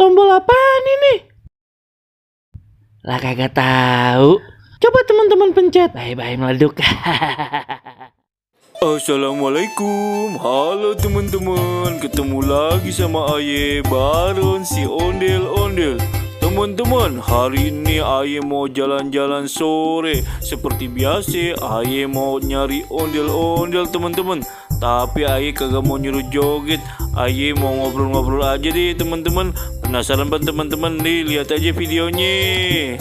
Tombol apaan ini? Lah kagak tahu. Coba teman-teman pencet. Bye-bye meleduk. Assalamualaikum, halo teman-teman. Ketemu lagi sama Aye Baron si ondel-ondel. Teman-teman, hari ini Aye mau jalan-jalan sore. Seperti biasa, Aye mau nyari ondel-ondel teman-teman. Tapi Aye kagak mau nyuruh joget. Aye mau ngobrol-ngobrol aja deh teman-teman. Penasaran banget teman-teman nih, lihat aja videonya.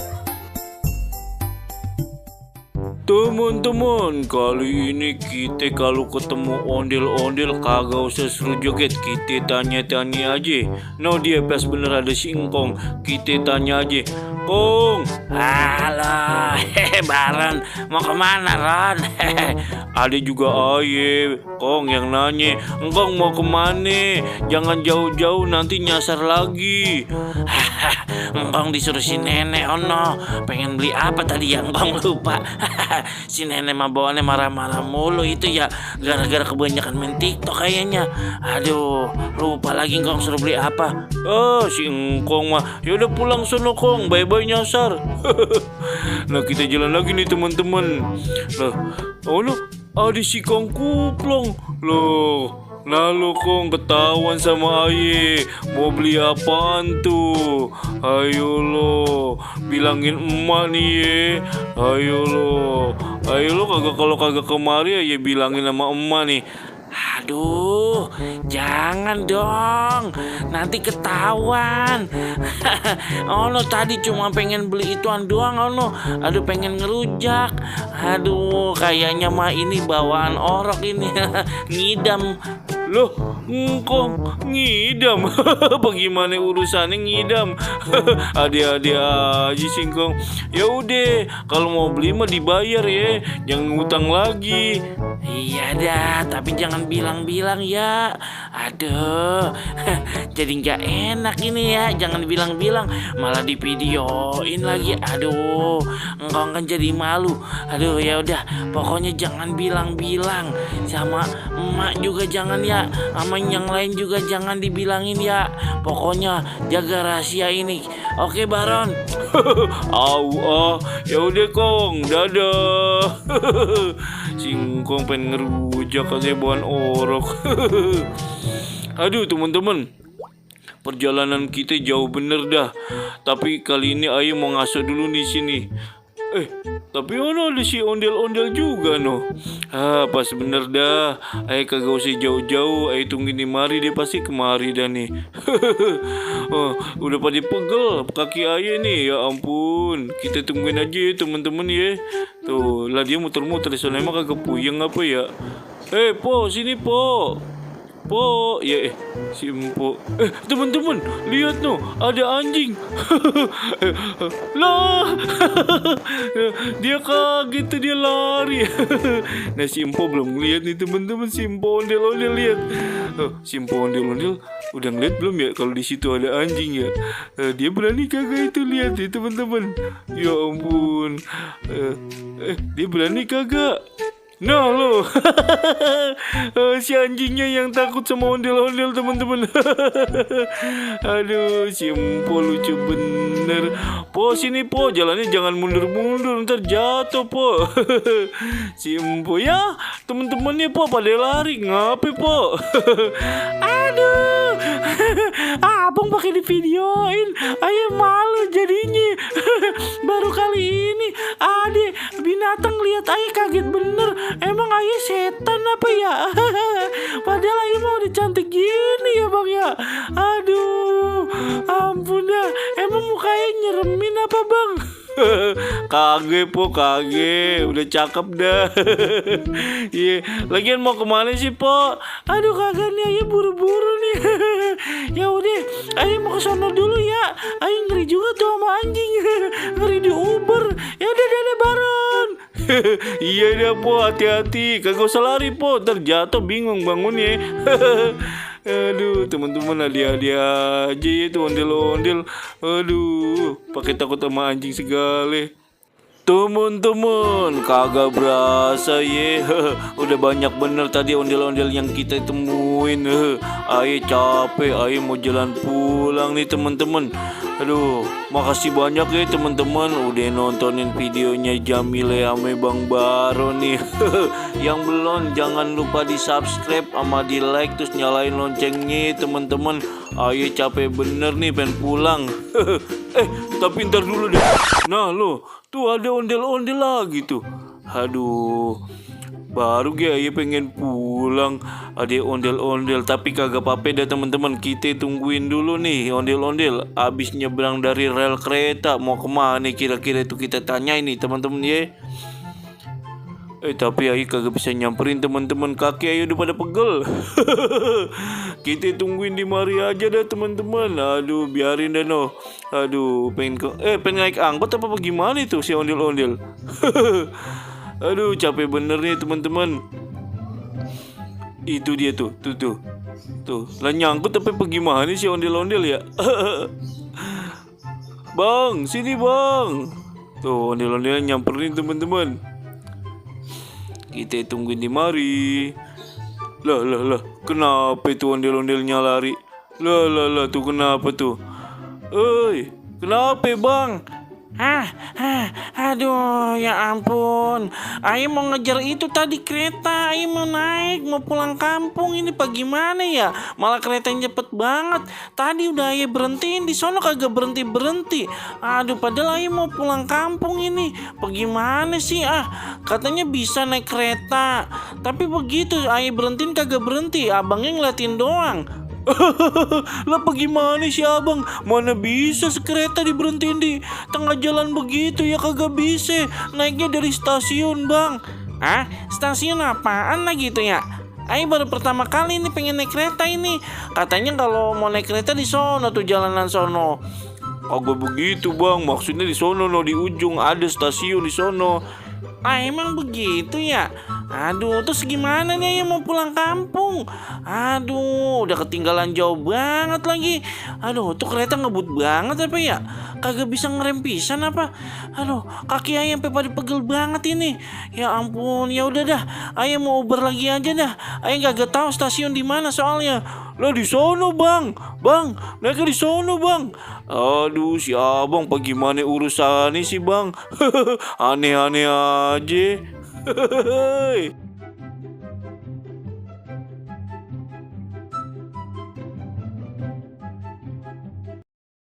Teman-teman, kali ini kita kalau ketemu ondel-ondel kagak usah suruh joget, kita tanya-tanya aja. No, dia pas bener ada si Engkong, kita tanya aja. Kong, Halo, Baron, mau kemana Ron? ada juga Aye, Kong yang nanya, Engkong mau kemana? Jangan jauh-jauh nanti nyasar lagi. Engkong disuruh si nenek, ono pengen beli apa tadi ya Engkong lupa. Si nenek mah bawaannya marah-marah mulu itu ya, gara-gara kebanyakan main TikTok kayaknya. Aduh, lupa lagi Engkong suruh beli apa. Oh, si Engkong mah, yaudah pulang sono Kong, bye-bye nyasar. Nah, kita jalan lagi nih teman-teman. Nah, oh no, ada si Kong Kuplong. Loh, nah lo Kong ketahuan sama Aye. Mau beli apaan tuh? Ayo lo, bilangin emak nih ye. Ayo lo kalau kagak kemari Aye bilangin sama emak nih. Aduh, jangan dong, nanti ketahuan. Ono tadi cuma pengen beli ituan doang, ono. Aduh, pengen ngerujak. Aduh, kayaknya mah ini bawaan orok ini. Ngidam. Loh, Engkong ngidam. Bagaimana urusannya ngidam? Ada-ada aja sih Engkong. Ya udah, kalau mau beli mah dibayar ya, jangan ngutang lagi. Iya dah, tapi jangan bilang-bilang ya. Aduh, jadi nggak enak ini ya. Jangan bilang-bilang, malah di videoin lagi. Aduh, engkau kan jadi malu. Aduh, ya udah, pokoknya jangan bilang-bilang. Sama emak juga jangan ya. Sama yang lain juga jangan dibilangin ya. Pokoknya jaga rahasia ini. Oke, Baron. Ya udah Kong, dadah. Singkong pengen ngerujak katanya bahan orok. Aduh teman-teman, perjalanan kita jauh bener dah. Tapi kali ini Ayo mau ngaso dulu di sini. Tapi ada si ondel-ondel juga no. Pas bener dah. Ayo kagak usah jauh-jauh. Ayo tungguin di mari, dia pasti kemari dah nih. Udah pada pegel kaki Ayo nih. Ya ampun, kita tungguin aja ya teman-teman ya. Tuh lah dia muter-muter. Soalnya emang kagak puyeng apa ya. Po sini po. Po, ya si Empo. Teman-teman, lihat no, ada anjing. Lah. Dia kaget tuh, dia lari. Nah, si Empo belum ngeliat nih teman-teman, si Empo ondel-ondel lihat. Si Empo ondel-ondel udah ngeliat belum ya kalau di situ ada anjing ya? Dia berani kagak itu lihat ya teman-teman? Ya ampun. Dia berani kagak? Nah lo. Si anjingnya yang takut sama ondel-ondel teman-teman. Aduh, si Empo lucu bener. Po sini po, jalannya jangan mundur-mundur, ntar jatuh po. Si Empo ya, teman-temannya po pada lari, ngapain po? Aduh, abang pakai di videoin. Ayo malu jadinya. Baru kali ini ada binatang lihat Ayo kaget bener. Emang Ayo setan apa ya? Padahal Ayo mau udah cantik gini ya bang ya. Aduh, ampun dah. Emang mukanya nyeremin apa bang? Kage po, kage, udah cakep dah. Iya, lagian mau kemana sih po? Aduh kagak nih, Ayo buru-buru nih. Ya udah, Ayo mau ke sana dulu ya. Ayo ngeri juga tuh sama anjing. Ngeri di Uber. Ya udah dadah Baron. Iya dah po, hati-hati, kagak usah lari po, ntar jatuh bingung bangunnya. Aduh teman-teman, hadiah aja ya tuh ondel-ondel. Aduh, pakai takut sama anjing segala. Teman-teman, kagak berasa ye. Udah banyak bener tadi ondel-ondel yang kita temuin. Ayo capek, ayo mau jalan pulang nih teman-teman. Aduh, makasih banyak ya teman-teman udah nontonin videonya Jamile ame Bang Baro nih. Yang belum jangan lupa di subscribe sama di like terus nyalain loncengnya teman-teman. Ayo capek bener nih pengen pulang. Tapi ntar dulu deh. Nah lo, tuh ada ondel-ondel lagi tuh. Aduh, baru gue aja pengen pulang. Ada ondel-ondel tapi kagak apa-apa dah teman-teman. Kita tungguin dulu nih ondel-ondel. Abis nyebrang dari rel kereta mau kemana kira-kira itu kita tanya ini teman-teman ya. Tapi ayo kagak bisa nyamperin teman-teman, kaki ayo udah pada pegel. Kita tungguin di mari aja dah teman-teman. Aduh, biarin dah no. Aduh, pengen naik angkot apa gimana itu si ondel-ondel. Aduh, capek bener nih teman-teman. Itu dia tuh. Lah nyangkut tapi gimana si ondel-ondel ya? Bang, sini bang. Tuh ondel-ondel nyamperin teman-teman. Kita tungguin di mari. Lah, kenapa itu ondel-ondelnya lari? Lah, tuh kenapa tuh? Kenapa bang? Aduh, ya ampun. Ayo mau ngejar itu tadi kereta. Ayo mau naik, mau pulang kampung. Ini bagaimana ya? Malah keretanya cepet banget. Tadi udah ayo berhentiin, di sono kagak berhenti. Aduh, padahal ayo mau pulang kampung ini. Bagaimana sih? Katanya bisa naik kereta. Tapi begitu, ayo berhentiin kagak berhenti. Abangnya ngeliatin doang. Lah bagaimana sih abang? Mana bisa sekereta diberhentiin di tengah jalan begitu ya, kagak bisa. Naiknya dari stasiun bang. Stasiun apaan lah gitu ya? Ayo baru pertama kali ini pengen naik kereta ini. Katanya kalau mau naik kereta di sono tuh, jalanan sono. Kagak begitu bang, maksudnya di sono no, di ujung ada stasiun di sono. Emang begitu ya? Aduh, terus gimana nih yang mau pulang kampung? Aduh, udah ketinggalan jauh banget lagi. Aduh, tuh kereta ngebut banget apa ya? Kagak bisa ngerem pisan apa? Aduh, kaki ayam sampai pada pegel banget ini. Ya ampun, ya udah dah. Ayam mau Uber lagi aja dah. Ayam kagak tahu stasiun di mana soalnya. Lah di sono bang, naiknya di sono bang. Aduh, si abang bagaimana urusannya sih bang? Aneh-aneh aja.